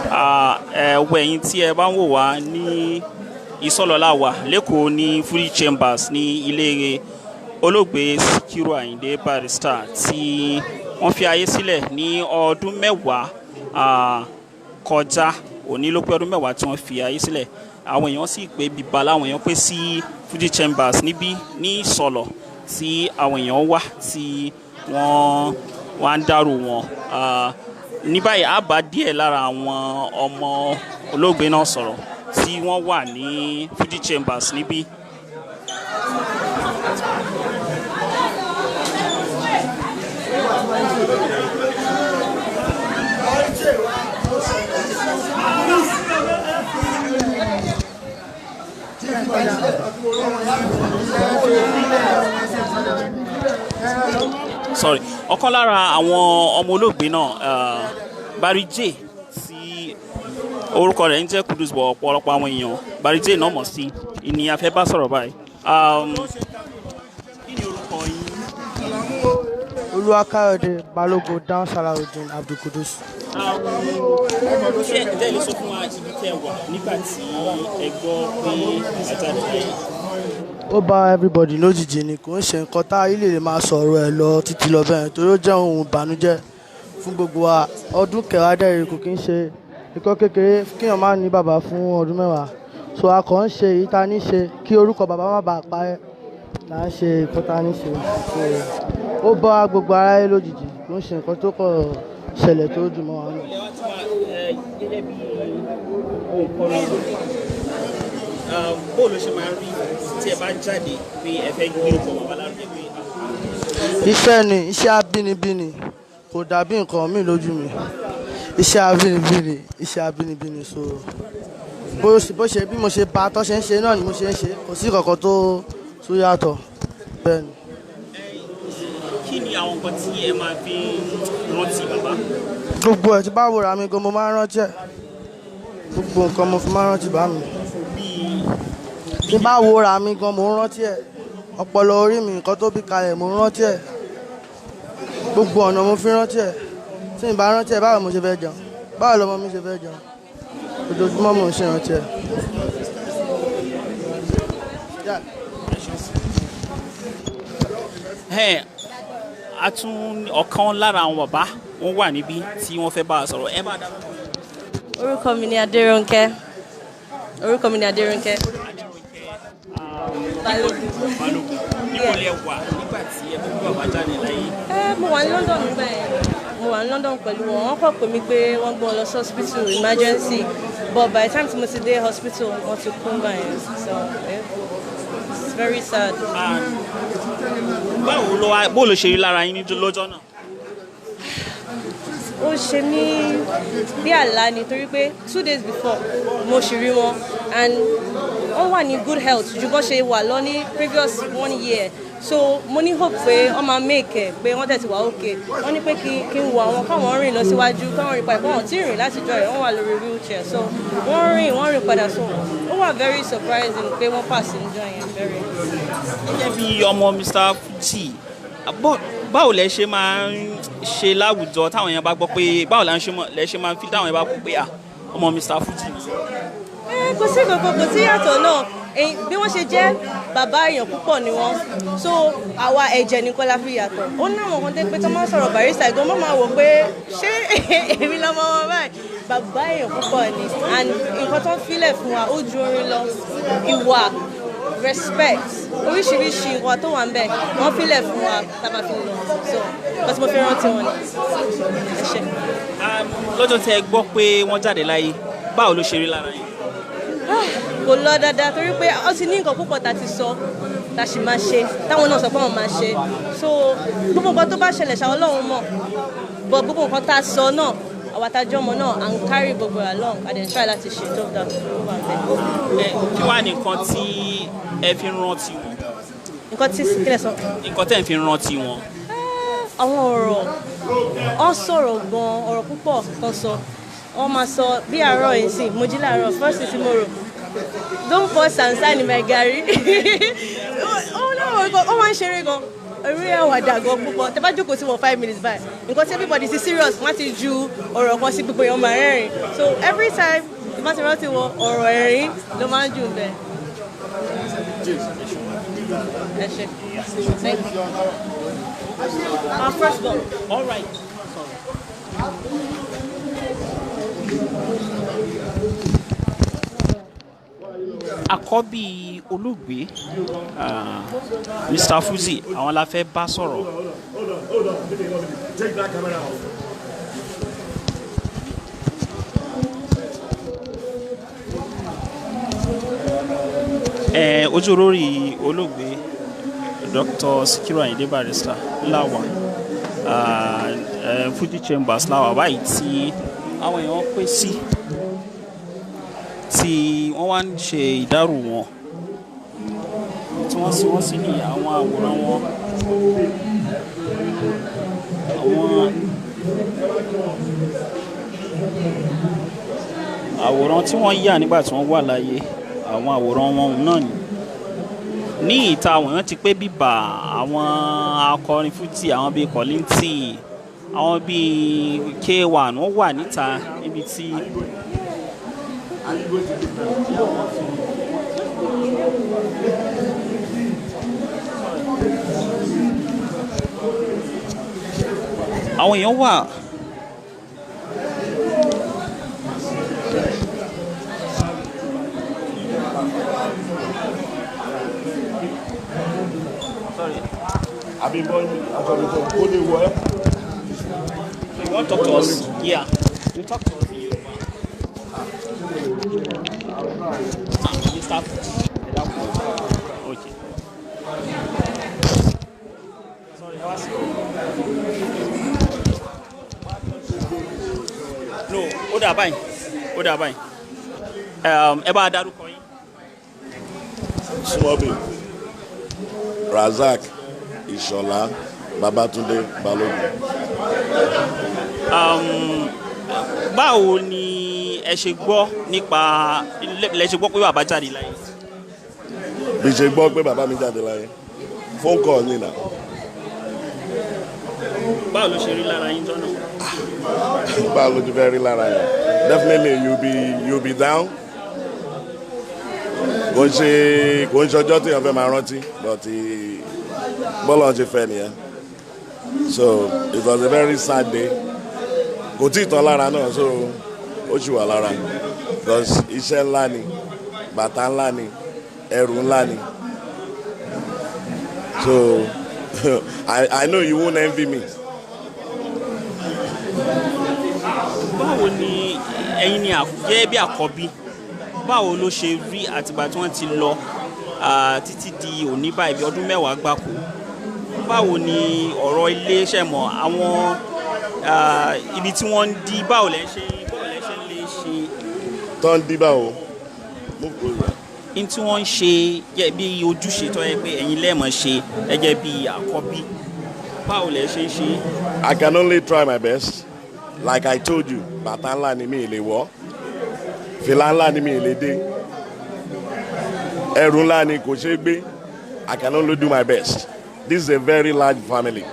Ẹ wo ẹ̀yin tí ẹ bá ń wò wá ní Ìsọlọ̀ la wà l'Ékòó, ní Fuji Chambers, ní ilé olóògbé Sikiru Ayinde Barrister tí wọ́n fi ayé sílẹ̀ ní ọdún 10 kọjá. Òní ló pé ọdún 10 tí wọ́n fi ayé sílẹ̀. Àwọn èèyàn sì pé bíbá láwọn èèyàn pé sí Fuji Chambers níbí ní Ìsọlọ̀, tí àwọn èèyàn wá tí wọ́n wá ń dárò wọn. Ní báyìí, a bá díẹ̀ lára àwọn ọmọ olóògbé náà sọ̀rọ̀ tí wọ́n wà ní Fuji Chambers níbí. Sorry, ọ̀kan lára àwọn ọmọ olóògbé náà, Barry J, tí orúkọ rẹ̀ ń jẹ́ Kudus, bọ̀ ọ̀pọ̀lọpọ̀ àwọn èèyàn Barry J náà mọ̀ sí ìní afẹ́ bá sọ̀rọ̀ báyìí. Kí ni orúkọ yín? Olúwakáyọ̀dé Balógun Dan Salawudeen Abdulkudus. Ṣé ẹ lè sọ fún wa ibi tẹ́ wà nígbà tí ẹ gbọ́ pé àjáde láyé? Ó bá everybody lójijì ni. Kò ń ṣe nǹkan tá ilé lè máa sọ̀rọ̀ ẹ̀ lọ títí lọ bẹ́ẹ̀, torí ó jẹ́ ohun ìbànújẹ́ fún gbogbo wa. Ọdún 10 dẹ́rẹ́ kò kí ń ṣe nǹkan kékeré kéèyàn má ní bàbá fún ọdún 10. So a kàn ń ṣe èyí tá a ní ṣe kí orúkọ bàbá má bàa parẹ́ là ń ṣe nǹkan tá a ní ṣe. So ó bá gbogbo aráyé lójijì. Kò ń ṣe nǹkan tó kọ̀ ṣẹlẹ̀ tó dùn mọ́ wa náà. Gẹ́gẹ́ bí òǹkọrin, báwo ló ṣe máa ń rí tí ẹ bá jáde pé ẹ fẹ́ gbé orúkọ bàbá lárugẹ pé? Iṣẹ́ ni, iṣẹ́ abínibí ni. Kò dàbí nǹkan míì lójú mi. Iṣẹ́ abínibí ni, iṣẹ́ abínibí ni. So bó ṣe bí mo ṣe bá tó ṣe ń ṣe náà ni mo ṣe ń ṣe. Kò sí kankan tó yàtọ̀ bẹ́ẹ̀ ni. Kí ni àwọn nǹkan tí ẹ máa fi ń rántí bàbá? Gbogbo ẹ̀, tí bá wòrà mi gan, mo máa ń rántí ẹ̀. Gbogbo nǹkan mo fi máa ń rántí bá mi. Tí bá wòrà mi gan, mo ń rántí ẹ̀. Ọpọlọ orí mi, nǹkan tó bí kalẹ̀, mo ń rántí ẹ̀. Gbogbo ọ̀nà mo fi rántí ẹ̀. Tí n bá rántí ẹ̀, báwo mo ṣe fẹ́ jẹun? Báwo lọmọ mi ṣe fẹ́ jẹun? Ojoojúmọ́ mo ń ṣe rántí ẹ̀. Yeah. Ẹ a tún ọ̀kan lára àwọn bàbá wọn wà níbí tí wọ́n fẹ́ bá a sọ̀rọ̀. Ẹ bá dárúkọ. Orúkọ mi ni Adérónkẹ́. Orúkọ mi ni Adérónkẹ́ Balógun. Balógun, níbo lẹ wà nígbà tí ẹ gbọ́ pé bàbá jáde láyé? Ẹ mo wà ní London nígbà yẹn. Mo wà ní London pẹ̀lú wọn. Wọ́n kàn pè mí pé wọ́n gbé wọn lọ sí hospital emergency, but by the time tí mo ti dé hospital, wọ́n ti kú nígbà yẹn. So yeah, it's very sad. And báwo ló wá bó ló ṣe rí lára yín ní lọ́jọ́ náà? Ó ṣe mí bí àlá ni, torí pé 2 days before, mo ṣì rí wọn and wọ́n wà ní good health ju bó ṣe wà lọ ní previous one year. So mo ní hope pé wọ́n máa make ẹ̀, pé wọ́n tẹ̀ ti wà okay. Wọ́n ní pé kí n wo àwọn, káwọn rìn lọ síwájú, káwọn rìn padà, káwọn tí rìn láti jọ rẹ̀. Wọ́n wà lórí wheelchair, so wọ́n rìn padà. So ó wà very surprising pé wọ́n pass níjọ́ yẹn, very. Gẹ́gẹ́ bí ọmọ Mr Fuji, báwo lẹ ṣe máa ń ṣe láwùjọ táwọn èèyàn bá gbọ́ pé, báwo lẹ ṣe máa ń fi táwọn èèyàn bá gbọ́ pé, ah, ọmọ Mr Fuji ni? Ẹ kò sí kankan, kò sí yàtọ̀ náà. Bí wọ́n ṣe jẹ́ bàbá èèyàn púpọ̀ ni wọ́n. So àwa ẹ̀jẹ̀ nìkan la fi yàtọ̀. Ó ní àwọn kan tẹ́ pé tó máa ń sọ̀rọ̀ Barrister gan, mọ́ máa wò pé ṣé èmi lọ́mọ wọn báyìí. Bàbá èèyàn púpọ̀ ni, and nǹkan tó ń filẹ̀ fún wa, ó ju orin lọ. Ìwà, respect, oríṣiríṣi nǹkan tó wà ń bẹ̀ wọ́n filẹ̀ fún wa tá a máa fi lọ. So nǹkan tí mo fi rántí wọn ni. Ẹ ṣé. Lọ́jọ́ tẹ́ ẹ gbọ́ pé wọ́n jáde láyé, báwo ló ṣe rí lára yín? Kò lọ dáadáa, torí pé ó ti ní nǹkan púpọ̀ tá a ti sọ, tá a sì máa ṣe, táwọn náà sọ pé àwọn máa ṣe. So gbogbo nǹkan tó bá ṣẹlẹ̀ ṣàwọn, Ọlọ́run mọ̀, but gbogbo nǹkan tá a sọ náà, àwa tá a jẹ́ ọmọ náà, à ń carry gbogbo ẹ̀ along and then try láti ṣe tó dáa tó wà bẹ́ẹ̀. Ẹ kí wàá ní nǹkan tí ẹ fi ń rántí wọn? Nǹkan tí kílẹ̀ sọ? Nǹkan tẹ́ ẹ fi ń rántí wọn. Àwọn ọ̀rọ̀, wọ́n sọ̀rọ̀ gan, ọ̀rọ̀ púpọ̀ kan sọ. Wọ́n máa sọ bí àárọ̀ yìí sì, mo jí láàárọ̀, first thing tí mo rò, "Don't pour sand in my garri." Ó náà, ó máa ń ṣeré gan. Orí àwàdà gan púpọ̀. Tẹ́ bá jókòó sí wọn 5 minutes báyìí, nǹkan tí everybody ti serious, wọ́n ti ju ọ̀rọ̀ kan sí, gbogbo èèyàn máa rẹ́rìn. So every time tí bá ti rántí wọn, ọ̀rọ̀ ẹ̀rín ló máa ń jù bẹ́ẹ̀. Ẹ ṣé. Thank you. Our first born. All right. Sorry. Àkọ́bí olóògbé, Mr. Fuzi, àwọn la fẹ́ bá sọ̀rọ̀. Hold on, hold on. Give me 1 minute. Take that camera off. Ẹ ojú olórí olóògbé Dr. Sikiru Ayinde Barrister láwà, Fuji Chambers láwà báyìí, tí àwọn èèyàn pè sí, tí wọ́n wá ń ṣe ìdárò wọn, tí wọ́n sì wọ́n sí ní àwọn àwòrán wọn, àwọn àwòrán tí wọ́n yà nígbà tí wọ́n wà láyé, àwọn àwòrán wọn náà ni. Ní ìta, àwọn èèyàn ti pé bíbà, àwọn akọrin fújì, àwọn bíi Kollington, àwọn bíi K1, wọ́n wà níta níbi tí. Are you going to give them? Àwọn èèyàn wà. Sorry. Àbí bọ́ aṣọ mi tó kó lè wọ ẹ́. You want to talk to us? Yeah. You talk to us in Yoruba. Ah, Mr. Okay. Sorry, ẹ wá sí. No, ó dà báyìí. Ó dà báyìí. Ẹ bá a dárúkọ yín. Súnmọ́ bí Razak Ìṣọ̀lá Babátúndé Balógun. Báwo ni ẹ ṣe gbọ́ nípa lẹ ṣe gbọ́ pé bàbá jáde láyé? Bí ṣe gbọ́ pé bàbá mi jáde láyé, phone call ni nà. Báwo ló ṣe rí lára yín jọ́nà? Báwo ló ti fẹ́ rí lára yẹn? Definitely you be down. Kò ń ṣe ọjọ́ tí èèyàn fẹ́ máa rántí, but bọ́lá ṣe fẹ́ nìyẹn. So it was a very sad day. Kò tí ì tán lára náà, so ó sì wà lára, because iṣẹ́ ńlá ni, bàtà ńlá ni, ẹrù ńlá ni. So I know you won't envy me. Báwo ni ẹ̀yin ni gẹ́gẹ́ bí àkọ́bí, báwo ló ṣe rí àtìgbà tí wọ́n ti lọ títí di òní báyìí, bí ọdún 10 gbáko? Báwo ni ọ̀rọ̀ ilé ṣe mọ̀ àwọn ibi tí wọ́n ń dí? Báwo lẹ́ ṣe lè ṣe? Tó ń dí báwo? Move closer. Ní tí wọ́n ń ṣe gẹ́gẹ́ bí ojúṣe tó yẹ pé ẹ̀yin lẹ́ẹ̀mọ̀ ṣe gẹ́gẹ́ bí àkọ́bí, báwo lẹ́ ṣe ń ṣe? I can only try my best. Like I told you, bàtà ńlá ni mi ì lè wọ̀, fìlà ńlá ni mi ì lè dé, ẹrù ńlá ni kò ṣeé gbé. I can only do my best. This is a very large family.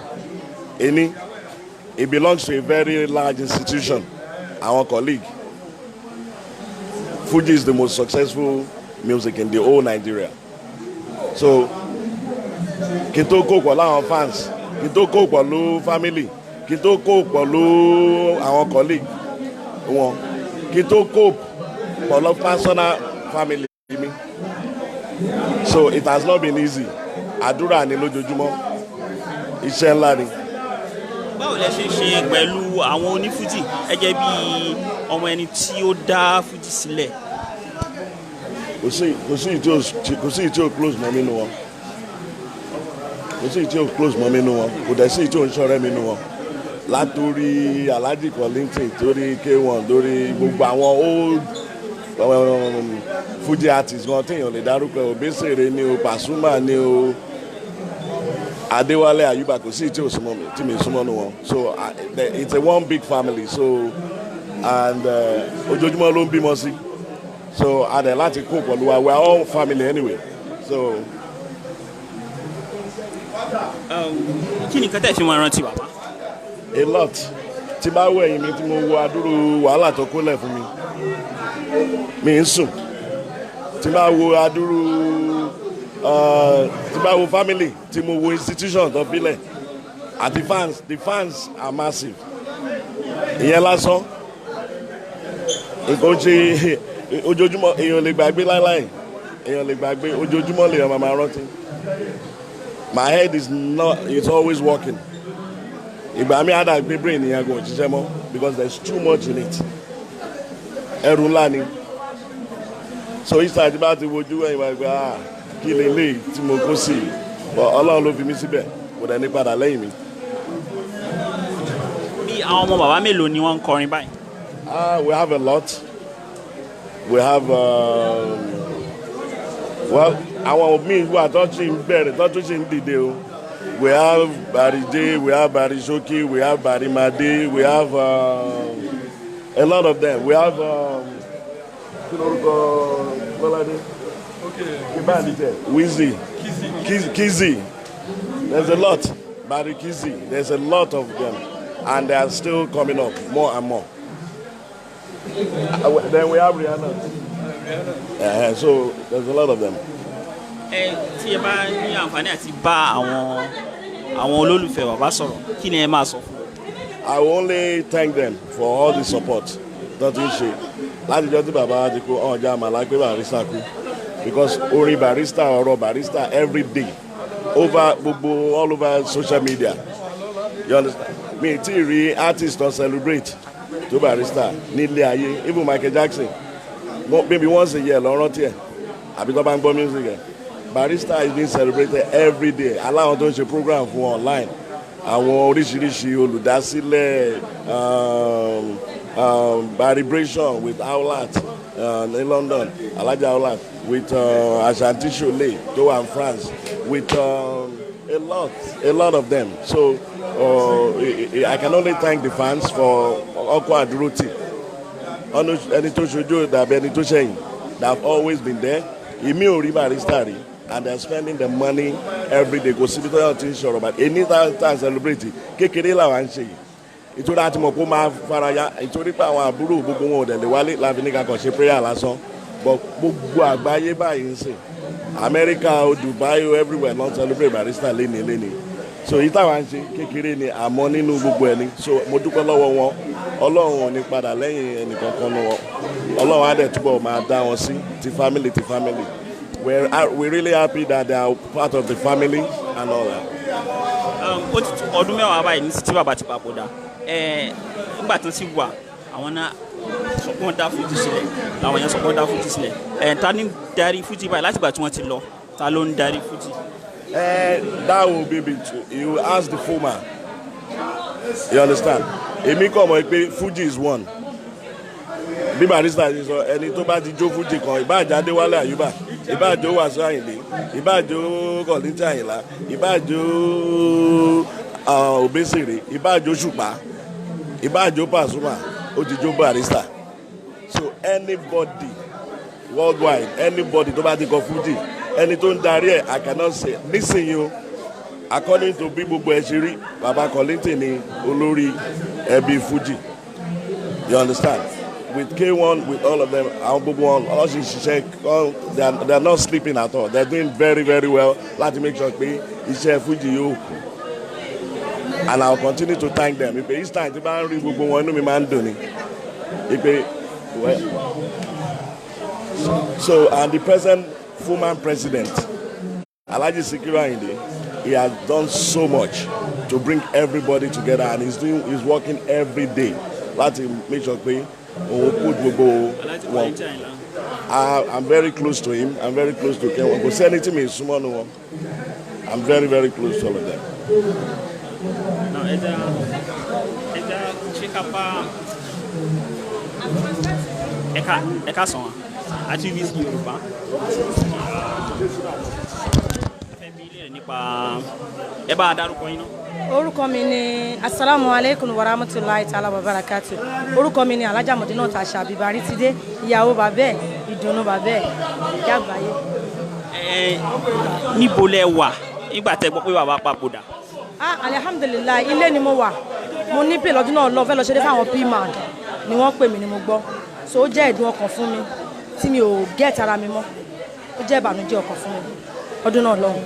Eni, it belongs to a very large institution. Our colleague. Fuji is the most successful music in the whole Nigeria. So, kí n tó kó pẹ̀lú àwọn fans, kí n tó kó pẹ̀lú family, kí n tó kó pẹ̀lú àwọn colleague wọn, kí n tó kó pẹ̀lú personal family mi. So it has not been easy. Àdúrà ni lójoojúmọ́, iṣẹ́ ńlá ni. Báwo lẹ ṣe ń ṣe pẹ̀lú àwọn onífújì gẹ́gẹ́ bí ọmọ ẹni tí ó dá fújì sílẹ̀? Kò sí ìtí ò close mọ́ mi nínú wọn, kò sí ìtí ò close mọ́ mi nínú wọn, kò dẹ̀ sí ìtí ò ń ṣọ̀rẹ́ mi nínú wọn, látòrí Alhaji Kollington, torí K1, lórí gbogbo àwọn old Fuji artist gan téèyàn lè dárúkọ, Obesere ni o, Pasuma ni o, Adéwálé Ayuba, kò sí ìtí ò súnmọ́ mi tí mi súnmọ́ nínú wọn. So it's a one big family. So and ojoojúmọ́ ló ń bímọ sí, so a dẹ̀ láti kó pẹ̀lú wa. We are all family anyway, so. Kí ni nǹkan tẹ̀ fi wọn rántí bàbá? A lot. Tí bá wọ ẹ̀yìn mi, tí mo wo adúrú wàhálà tó kólẹ̀ fún mi, mi ń sùn. Tí bá wo adúrú, tí bá wo family, tí mo wo institution tó filẹ̀ àti fans, the fans are massive. Ìyẹn lásán, nǹkan ṣe ojoojúmọ́, èèyàn lè gbàgbé láíláì, èèyàn lè gbàgbé. Ojoojúmọ́ lèèyàn máa máa rántí. My head is not, it's always working. Ìgbà mi àdá gbé brain yẹn kò ṣiṣẹ́ mọ́ because there is too much in it. Ẹrù ńlá ni. So each time tí bá ti wojú ẹ̀yìn wá gbé, ah, kí lè lè tí mo kó sí i? But Ọlọ́run ló fi mí síbẹ̀, kò dẹ̀ ní padà lẹ́yìn mi. Bí àwọn ọmọ bàbá mélòó ni wọ́n ń kọrin báyìí? Ah, we have a lot. We have well, àwọn míì wà tó ṣì ń bẹ̀rẹ̀, tó tún ṣì ń dìde o. We have Barry J, we have Barry Shoki, we have Barry Made, we have a lot of them. We have kí lorúkọ Bọ́ládé? Kí bá mi tẹ̀? Wizzy. Kizzy. Kizzy. There's a lot. Barry Kizzy. There's a lot of them. And they are still coming up more and more. Then we have Rihanna. So there's a lot of them. Ẹ tí ẹ bá ní àǹfààní àti bá àwọn olólùfẹ́ bàbá sọ̀rọ̀, kí ni ẹ máa sọ fún wọn? I will only thank them for all the support tó ti ń ṣe látijọ́ tí bàbá wa ti kú. Ọ̀jà màlá pé Barrister kú, because orin Barrister, ọ̀rọ̀ Barrister every day over gbogbo, all over social media, you understand me? Tí rí artist tó celebrate tó Barrister nílé ayé, even Michael Jackson, maybe once a year lọ rántí ẹ̀ àbí tó bá ń gbọ́ music ẹ̀. Barrister is being celebrated every day. Aláwọn tó ń ṣe program fún online, àwọn oríṣiríṣi olùdásílẹ̀, Barribration with Aulat ní London, Alhaja Aulat, with Ashanti Shole tó wà ní France, with a lot of them. So I can only thank the fans for ọkọ àdúrótì. Ẹni tó ṣojú dàbí ẹni tó ṣẹ̀yìn. They have always been there. Ìmí ò rí Barrister rí and they are spending the money every day. Kò síbi tó yàn ti ń sọ̀rọ̀, but èyí tá tá celebrate kékeré làwọn ń ṣe yìí, ìtorí àti mọ̀ kó máa faraya, ìtorí pé àwọn àbúrò gbogbo wọn ò dẹ̀ lè wálé láfi ní kakàn ṣe prayer lásán. But gbogbo àgbáyé báyìí ń sìn, America o, Dubai o, everywhere ló ń celebrate Barrister léni léni. So èyí táwa ń ṣe kékeré ni, àmọ́ nínú gbogbo ẹ̀ ni. So mo dúpẹ́ lọ́wọ́ wọn. Ọlọ́run ò ní padà lẹ́yìn ẹnìkankan nu wọn. Ọlọ́run á dẹ̀ túbọ̀ máa dá wọn sí ti family, ti family. We're really happy that they are part of the family and all that. Ó ti tó ọdún 10 báyìí ní tí bàbá ti papòdà. Nígbà tó ti wà, àwọn náà sọ pé wọ́n dá fújì sílẹ̀, làwọn yẹn sọ pé wọ́n dá fújì sílẹ̀. Ta ní darí fújì báyìí látìgbà tí wọ́n ti lọ? Ta ló ń darí fújì? That will be between you, ask the former. You understand? Èmi kàn mọ̀ pé Fuji is one. Bí Barrister ṣe sọ, ẹni tó bá ti jó Fuji kan, ìbáà jẹ́ Adéwálé Àyùbá, ìbáà jẹ́ Wàsíù Àyìndé, ìbáà jẹ́ Kollington Àyìnlá, ìbáà jẹ́ Òbésèré, ìbáà jẹ́ Òṣùpá, ìbáà jẹ́ Pasuma, ó ti jó Barrister. So anybody worldwide, anybody tó bá ti kọ Fuji, ẹni tó ń darí ẹ̀, I cannot say nísìnyí o. According to bí gbogbo ẹ ṣe rí, baba Kollington ni olórí ẹbí Fuji, you understand, with K1, with all of them. Àwọn gbogbo wọn all ṣì ń ṣiṣẹ́. They are not sleeping at all. They are doing very, very well láti make sure pé iṣẹ́ Fuji yóò kù, and I will continue to thank them. Ìpè each time tí bá ń rí gbogbo wọn, inú mi máa ń dùn ni ìpè. Well, so and the present former president, Alhaji Sikiru Ayinde, he has done so much to bring everybody together, and he's working every day láti make sure pé òun put gbogbo Alhaji wọn. Kollington Àyìnlá. I'm very close to him. I'm very close to Ken. Kò sẹ́ni tí mi súnmọ́ nu wọn. I'm very, very close to all of them. Now, ẹja ṣé ká bá ẹ̀ka sàn án àti BBC Yorùbá. Fẹ́ bi ilé rẹ̀ nípa ẹ bá a dárúkọ yín náà. Orúkọ mi ni, asalaamu aleykum wa rahmatulahi ta'ala wa barakatu. Orúkọ mi ni Alhaja Modinat Àṣàbí Baritide, ìyàwó bàbẹ́ ìdùnnú, bàbẹ́ ìyá àgbáyé. Ẹ níbo lẹ wà nígbà tẹ́ gbọ́ pé bàbá papòdà? Ah, alihamdulilayi, ilé ni mo wà. Mo ní pè lọ́dún náà lọ fẹ́ lọ ṣeré fáwọn pman ni wọ́n pè mí ni mo gbọ́. So ó jẹ́ ẹ̀dùn ọkàn fún mi tí mi ò gẹ́ẹ̀tì ara mi mọ́. Ó jẹ́ ìbànújẹ́ ọkàn fún mi ọdún náà lọ́hùn.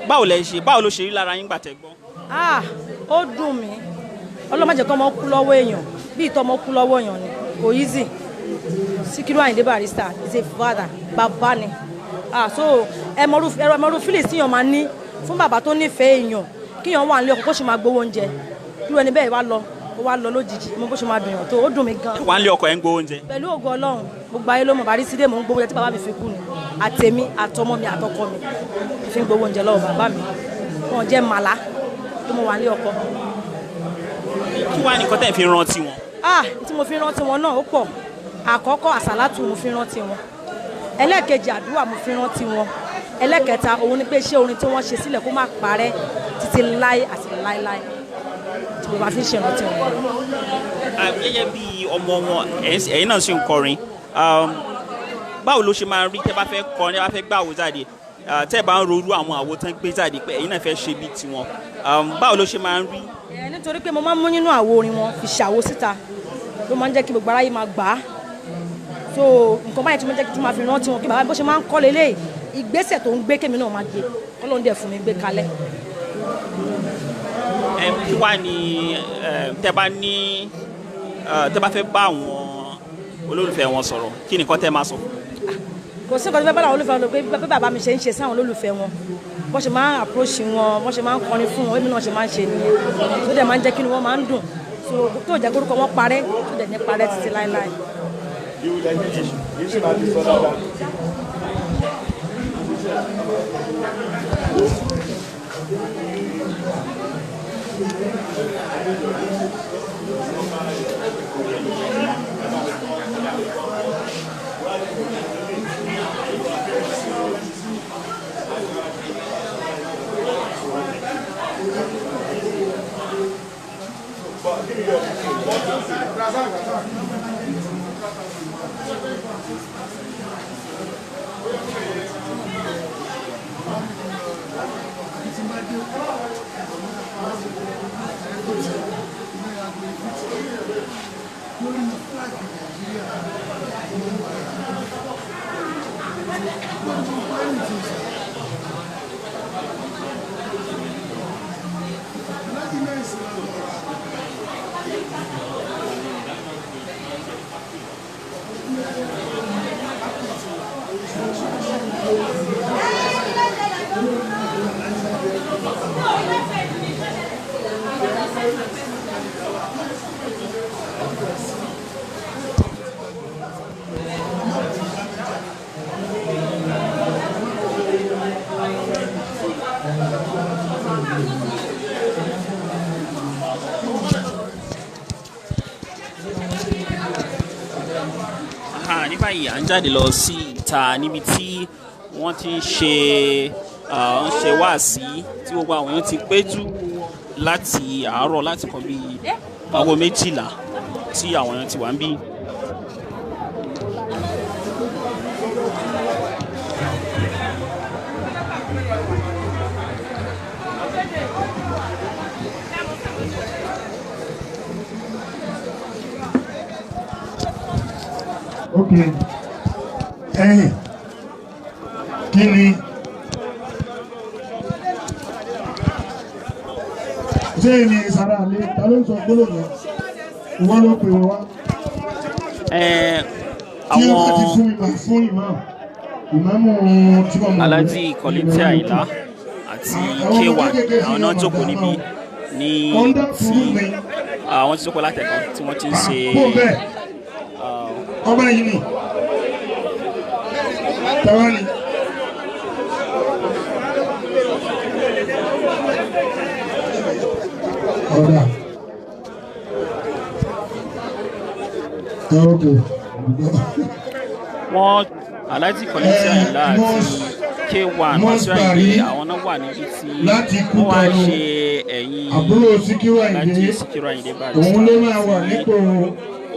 Báwo lẹ ṣe, báwo ló ṣe rí lára yín gbà tẹ́ gbọ́? Ah, ó dùn mí. Ọlọ́run má jẹ́ kí ọmọ kú lọ́wọ́ èèyàn, bí ìtọ́ ọmọ kú lọ́wọ́ èèyàn ni kò easy. Síkírù Àyìndé Barrister is a father, bàbá ni. Ah, so ẹmọrú feelings tíyàn máa ní fún bàbá tó nífẹ̀ẹ́ èèyàn, kíyàn wà nílé ọkọ kó sì máa gbowó oúnjẹ, irú ẹni bẹ́ẹ̀ wá lọ, ó wá lọ lójijì, mo bó ṣe máa dùn yàn tó, ó dùn mí gan. Wà nílé ọkọ ẹ̀ ń gbowó oúnjẹ. Pẹ̀lú ògo Ọlọ́run, gbogbo ayé ló mọ̀ Barrister, mò ń gbowó oúnjẹ tí bàbá mi fi kú ni, àtèmi àtọmọ mi àtọkọ mi fi ń gbowó oúnjẹ lọ́wọ́ bàbá mi. Wọn jẹ́ màlá tó mo wà nílé ọkọ. Kí wàá ní nǹkan tẹ́ ẹ̀ fi rántí wọn? Ah, tí mo fi rántí wọn náà ó pọ̀. Àkọ́kọ́, àsàlátù mo fi rántí wọn. Ẹlẹ́ẹ̀kejì, àdúrà mo fi rántí wọn. Ẹlẹ́ẹ̀kẹta, òun ni pé iṣẹ́ orin tí wọ́n ṣe sílẹ̀ kó má parẹ́ títí láé àti láéláé, tí mo bá fi ń ṣèrántí wọn. Gẹ́gẹ́ bí ọmọ wọn, ẹ̀yin náà sì ń kọrin. Báwo ló ṣe máa rí tẹ́ bá fẹ́ kọrin, tẹ́ bá fẹ́ gbà àwo jáde, tẹ́ bá ń rorú àwọn àwo tán gbé jáde pé ẹ̀yin náà fẹ́ ṣe bí tiwọn, báwo ló ṣe máa ń rí? Nítorí pé mo máa ń mú nínú àwo orin wọn fi ṣàwo síta, ló máa ń jẹ́ kí gbogbo aráyé máa gbà á. So nǹkan báyìí tí mo jẹ́ kí tí máa fi rántí wọn, kí bàbá bó ṣe máa ń kọ́ lélẹ̀, ìgbésẹ̀ tó ń gbé kémi náà máa gbé, Ọlọ́run dẹ̀ fún mi gbé kalẹ̀. Kí wàá ní tẹ́ bá ní tẹ́ bá fẹ́ bá àwọn olólùfẹ́ wọn sọ̀rọ̀, kí nìkan tẹ́ máa sọ? Kò sí nǹkan tó fẹ́ bá àwọn olólùfẹ́ wọn lọ pé bí bàbá mi ṣe ń ṣe sáwọn olólùfẹ́ wọn, bó ṣe máa ń approach wọn, bó ṣe máa ń kọrin fún wọn, èmi náà ṣe máa ń ṣe nìyẹn, tó dẹ̀ máa ń jẹ́ kí ni wọ́n máa ń dùn, so tó jẹ́ kórúkọ wọn parẹ́, tó dẹ̀ ní parẹ́ títí láéláé. Ní báyìí à ń jáde lọ sí ìta níbi tí wọ́n ti ń ṣe ń ṣe wáàsí tí gbogbo àwọn èèyàn ti péjú láti àárọ̀, láti kọ́ bí aago 12 tí àwọn èèyàn ti wà ń bí. Ok, ẹ̀yin kí ni ṣé ní sara lé ta ló ń sọ gbólóhùn yẹn? Ìwọ ló pè wá. Tí ó bá ti Àwọn fún ìmọ̀ fún ìmọ̀ ìmọ̀mù tí wọ́n mọ̀ Alhaji Kollington Àyìnlá àti K1, àwọn náà jókòó níbí ní tí àwọn ti jókòó látẹ̀kọ́ tí wọ́n ti ń ṣe. Kó bẹ́ẹ̀, ọba yìí ni tàwa ni. Ọ̀dà. Ok. Wọ́n Alhaji Kollington Àyìnlá àti K1 Wasiu Ayinde, àwọn náà wà níbi tí Láti wọ́n wá Kútọ̀nù, ṣe ẹ̀yìn àbúrò Síkírù Àyìndé, Alhaji Síkírù Àyìndé Barrister. Òun ló máa wà nípò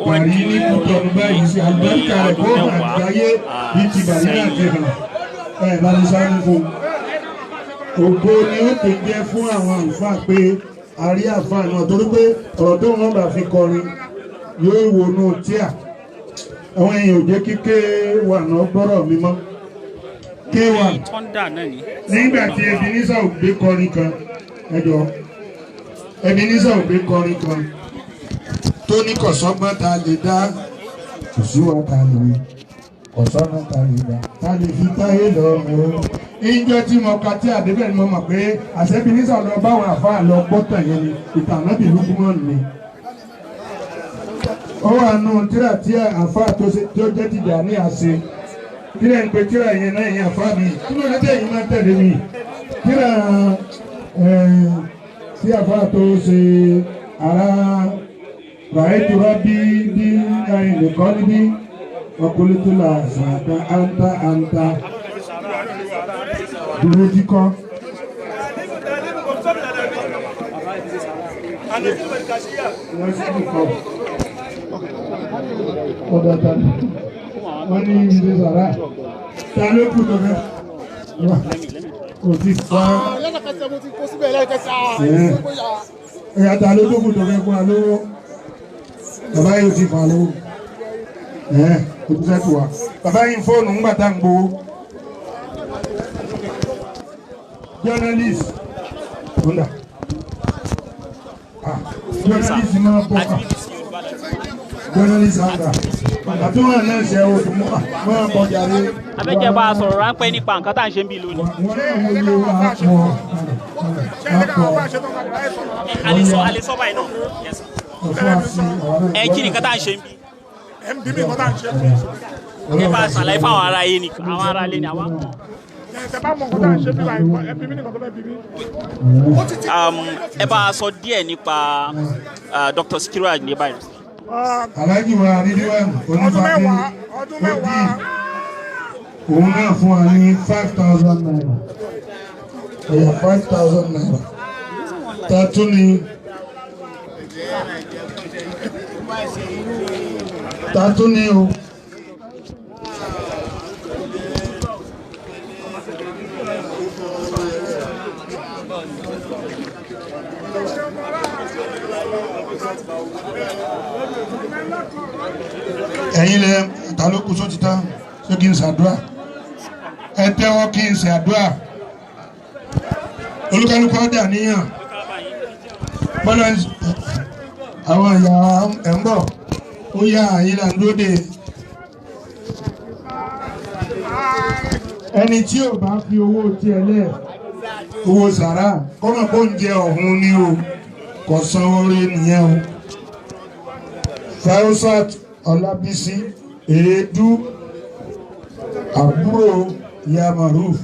Wọ́n Bàrí di ní Kútọ̀nù báyìí sí ní àlùbáríkà rẹ̀ ọdún kó hàn 10 àgbáyé bí ti Bàrí náà ti hàn. Ẹ bá mi sáré fún ògo ni ó ti jẹ́ fún àwọn àlùfáà pé a rí àfáà náà, torí pé ọ̀rọ̀ tó wọ́n bá fi kọrin yóò wọnú tíà. Àwọn èèyàn ò jẹ́ kíké wà náà gbọ́rọ̀ mi mọ́. K1 Thunder náà ni. Nígbà tí Ebenezer Obey kọrin kan, ẹjọ, Ebenezer Obey kọrin kan tó ní kọ̀sọ́gbọ́n ta lè dá, kò sí wa ta lè wí, kọ̀sọ́gbọ́n ta lè dá ta lè fi táyé lọ́rùn o. Ìjọ tí mo ka tí àdébẹ̀ ni mo mọ̀ pé àṣẹ Ebenezer lọ báwọn àfáà lọ gbọ́tàn yẹn ni ìtàn Ànábì Lukumon ni. Ó wà nù tíra tí àfáà tó ṣe tó jẹ́ tìjà ní àṣẹ tíra ń pe tíra yẹn náà yẹn àfáà mi kí ló dé tẹ̀yìn máa tẹ̀lé mi tíra tí àfáà tó ṣe ara ràìtura bí bí nìkan níbí ọkùnrin tó là ṣàkà áńtá áńtá dúró kíkọ́. Ọ̀dọ̀ tani wọ́n ní ilé sàrà ta ló kù tó fẹ́ kò tí fa ẹ̀yà ta ló tó kù tó fẹ́ fún wa lówó. Bàbá yìí ò ti fa lówó ẹ̀ kò tí sẹ́kù wa. Bàbá yìí ń fóònù ńgbà tá à ń gbowó. Journalist ọ̀nà journalist máa bọ̀ ká journalist àgbà àtúwọ̀n náà ṣe oṣù máa bọ̀ jàre. Abẹ́jẹ́ bá a sọ̀rọ̀ ráńpẹ́ nípa nǹkan tá à ń ṣe ń bí lónìí. Wọ́n náà wọ́n yé wa pọ̀ àpọ̀. A lè sọ báyìí náà. Yes, sir. Ẹ kí ni nǹkan tá à ń ṣe ń bí? Ẹ ń bí mi nǹkan tá à ń ṣe. Ẹ bá a ṣàlàyé fáwọn ará yé ni, àwọn ará ilé ni àwọn mọ̀. Ẹ bá mọ nǹkan tá à ń ṣe bí wa, ẹ bí mi nǹkan tó fẹ́ bí mi. Ẹ bá a sọ díẹ̀ nípa Dr. Sikiru Ayinde Barrister. Alhaji wa Ridwan Ọdún Onífàdé mẹ́wàá, ọdún mẹ́wàá. Òun náà fún wa ní ₦5,000, ẹ̀yà ₦5,000 ta tún ni ta tún ni o. Ẹ̀yin lẹ ta ló kú sóti tán? Ṣé kí n ṣàdúrà? Ẹ tẹ́wọ́ kí n ṣàdúrà. Olúkálùkù ọ̀dà níyàn bọ́lá àwọn ìyá ẹ̀ ń bọ̀. Ó yá, àyín là ń dúró de. Ẹni tí ò bá fi owó tiẹ̀ lẹ̀, owó sàrà kọ́mọ̀ kó ń jẹ ọ̀hún ni o, kò san oore nìyẹn o. Fausat Ọlábísí Èédú, àbúrò ìyá Maruf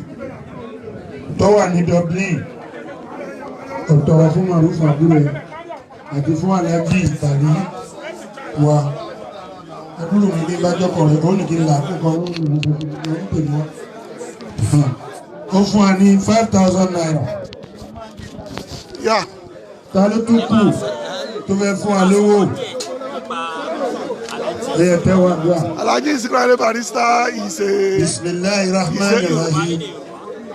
tó wà ní Dublin, ọ̀tọ̀rọ̀ fún Maruf àbúrò ẹ̀ àti fún Alhaji Ìtàrí wa àbúrò mi ní bájọ́kọ̀ rẹ̀ ó ní kí n là kókó ó ń pè mọ́. Ó fún wa ní ₦5,000. Ta ló tún kù tó fẹ́ fún wa lówó? Ẹ tẹ́wọ́ àdúrà. Alhaji Sikiru Ayinde Barrister is a. Bisimilahi rahman rahim.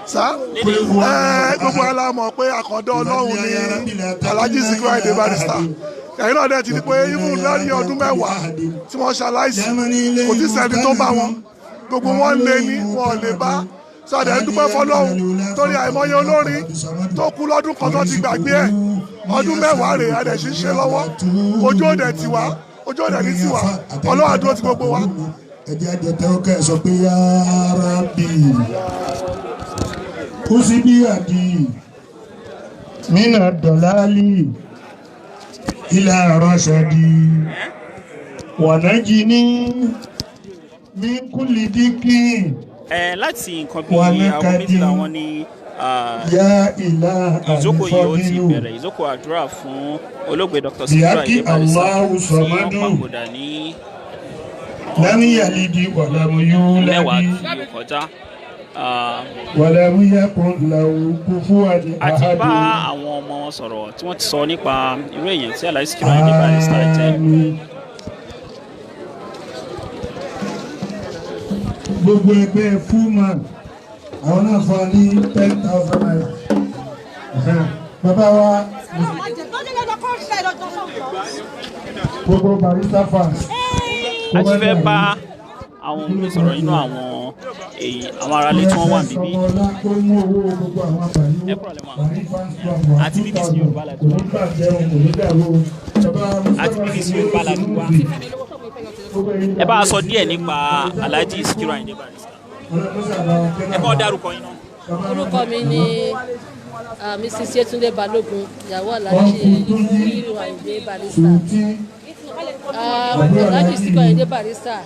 Sá ẹ gbogbo ala mọ̀ pé àkàndá Ọlọ́run ni Alhaji Sikiru Ayinde Barrister. Ẹ̀yin náà dẹ̀ ti di pé even lẹ́yìn ọdún 10 tí wọ́n ṣaláìsí, kò tí sẹ́ni tó bá wọn. Gbogbo wọn lé ní wọn lè bá sọdẹ̀ ń dúpẹ́ fọlọ́run torí àìmọye olórin tó kú lọ́dún kan tó ti gbàgbé ẹ̀. Ọdún 10 rèé adẹ̀ sì ń ṣe lọ́wọ́. Ojú òde tiwa, ojú òde ní tiwa, Ọlọ́run àdúró ti gbogbo wa. Ẹ jẹ́ àjọ tẹ́wọ́ kẹ́ ẹ sọ pé ya Rabbi kùsìbí àdì mínà dọ̀láàlì ilà rọ́ṣẹ̀dì wọ̀nàjì ní mí kúlì díkì. Ẹ láti nǹkan bíi aago 12 wọn ni yá ìlà ìjókòó yìí ó ti àlùfọ́dínú bẹ̀rẹ̀, ìjókòó àdúrà fún olóògbé Dr. Sikiru Bíákí Ayinde Barrister Allahu tí wọ́n Samadu. papòdà ní lámìyàlídì 10 wàlámúyúládì tí ó kọjá. wàlámúyàkùn làwùkúfúwàdì Àti bá àhàdù. àwọn ọmọ wọn sọ̀rọ̀ tí wọ́n ti sọ nípa irú èèyàn tí Alhaji Sikiru Ayinde Barrister jẹ́. Àmín. Gbogbo ẹgbẹ́ Fullman Àwọn náà fún wa ní ₦10,000. Bàbá wa, gbogbo Barrister fans. A ti fẹ́ bá àwọn mi sọ̀rọ̀ nínú àwọn èyí, àwọn aráalé tí wọ́n wà níbí. Ẹ kúrò lẹ́ mọ́. Àti BBC Yorùbá láti wá. Àti BBC Yorùbá láti wá. Ẹ bá a sọ díẹ̀ nípa Alhaji Sikiru Ayinde Barrister. Ẹ kọ́ dárúkọ yín náà. Orúkọ mi ni Mrs. Yetunde Balogun, ìyàwó Alhaji Sikiru Ayinde Barrister. Alhaji Sikiru Ayinde Barrister,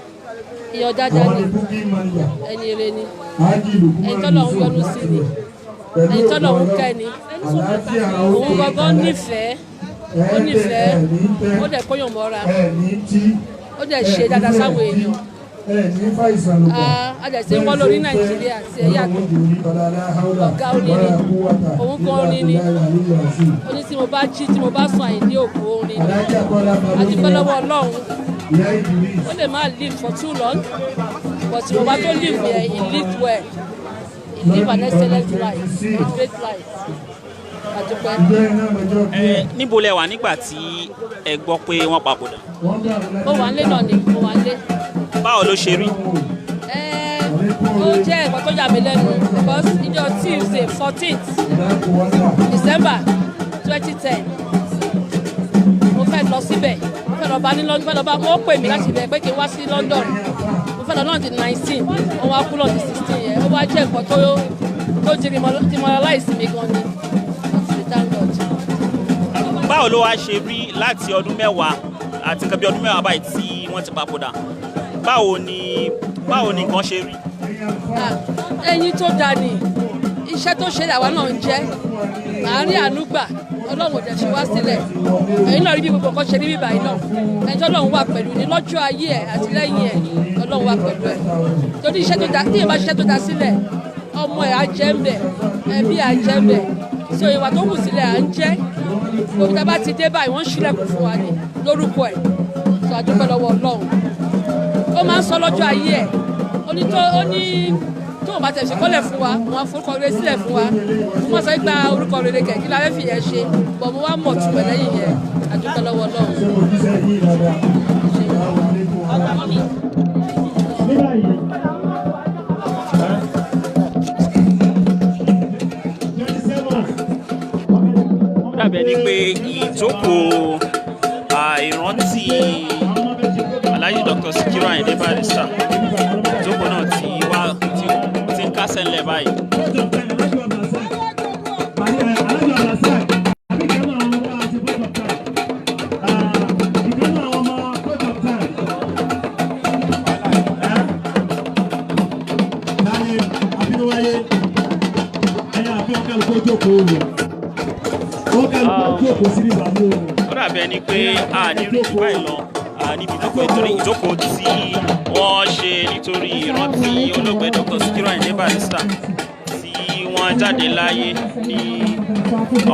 èèyàn dáadáa ni, ẹni eré ni, ẹni tọ́lọ́run yọ́nú sí ni, ẹni tọ́lọ́run kẹ́ ni. Òun gangan nífẹ̀ẹ́, ó nífẹ̀ẹ́, ó dẹ̀ kóyàn mọ́ra, ó dẹ̀ ṣe dáadáa sáwọn èèyàn. A dẹ̀ ṣe ń wọ́n lórí Nàìjíríà tí ẹ yàtọ̀. Ọ̀gá orin ni, òun gan orin ni. Ó ní tí mo bá jí, tí mo bá sùn, Àyìndé òkú orin ni. A dúpẹ́ lọ́wọ́ Ọlọ́run. Ó lè má live for too long, but ìwọ̀nba tó live yẹn, he lived well. He lived an excellent life, a great life. A dúpẹ́. Ẹ níbo lẹ wà nígbà tí ẹ gbọ́ pé wọ́n papòdà? Mo wà nílé náà ni, mo wà nílé. Báwo ló ṣe rí? Ó jẹ́ ẹ̀kọ́ tó yà mí lẹ́nu because ìjọ Tuesday 14th December 2010, mo fẹ́ lọ síbẹ̀, mo fẹ́ lọ bá ní London, mo fẹ́ lọ bá wọ́n pè mí láti ibẹ̀ pé kí n wá sí London. Mo fẹ́ lọ náà di 19, wọ́n wá kú lọ di 16 yẹn. Ó wá jẹ́ ẹ̀kọ́ tó demoralize mi gan ni. Thank God. Báwo ló wá ṣe rí láti ọdún 10 àti nǹkan bí ọdún 10 báyìí tí wọ́n ti papòdà? Báwo ni nǹkan ṣe rí? Ẹyin tó dáa ni, iṣẹ́ tó ṣe làwa náà ń jẹ́ àárín àánú gbà. Ọlọ́run ò dẹ̀ ṣe wá sílẹ̀. Ẹ̀yin náà rí bí gbogbo nǹkan ṣe rí bíbá yìí náà. Ẹni tó Ọlọ́run wà pẹ̀lú ní lọ́jọ́ ayé ẹ̀ àti lẹ́yìn ẹ̀, Ọlọ́run wà pẹ̀lú ẹ̀, torí iṣẹ́ tó da, tí èèyàn bá ṣiṣẹ́ tó da sílẹ̀, ọmọ ẹ̀ á jẹ́ ń bẹ̀, ẹbí á jẹ́ ń bẹ̀. So ìwà tó wù sílẹ̀ à ń jẹ́. Gbogbo tá a bá ti dé báyìí, wọ́n ń ṣílẹ̀kùn fún wa ní lórúkọ ẹ̀. So a dúpẹ́ lọ́wọ́ Ọlọ́run. Ó máa ń sọ lọ́jọ́ ayé ẹ̀, ó ní tó ó ní tóun bá tẹ̀ ṣe kọ́lẹ̀ fún wa, wọn á forúkọ rere sílẹ̀ fún wa. Mo máa sọ gba orúkọ rere kẹ̀, kí la fẹ́ fi yẹn ṣe bọ̀, mo wá mọ̀ tùmọ̀ lẹ́yìn yẹn. A dúpẹ́ lọ́wọ́ Ọlọ́run. Ní báyìí, 27. Ó dàbí ẹni pé ìjókòó ìrántí Alhaji Dr. Sikiru Ayinde Barrister, ìjókòó náà ti wá ti ń kásẹ̀ ńlẹ̀ báyìí. Ó dàbí ẹni pé a ní rí jù báyìí lọ níbi ìjókòó, nítorí ìjókòó tí wọ́n ṣe nítorí ìrántí olóògbé Dr. Sikiru Ayinde Barrister tí wọ́n jáde láyé ní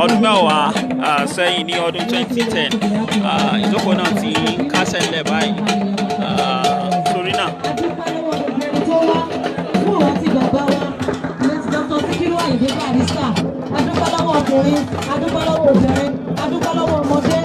ọdún 10 sẹ́yìn, ní ọdún 2010. Ìjókòó náà ti ń kásẹ̀ ńlẹ̀ báyìí. Torí náà, tó wá fún ìrántí bàbá wa, late Dr. Sikiru Ayinde Barrister. Adúpẹ́ lọ́wọ́ ọkùnrin, adúpẹ́ lọ́wọ́ obìnrin, adúpẹ́ lọ́wọ́ ọmọdé.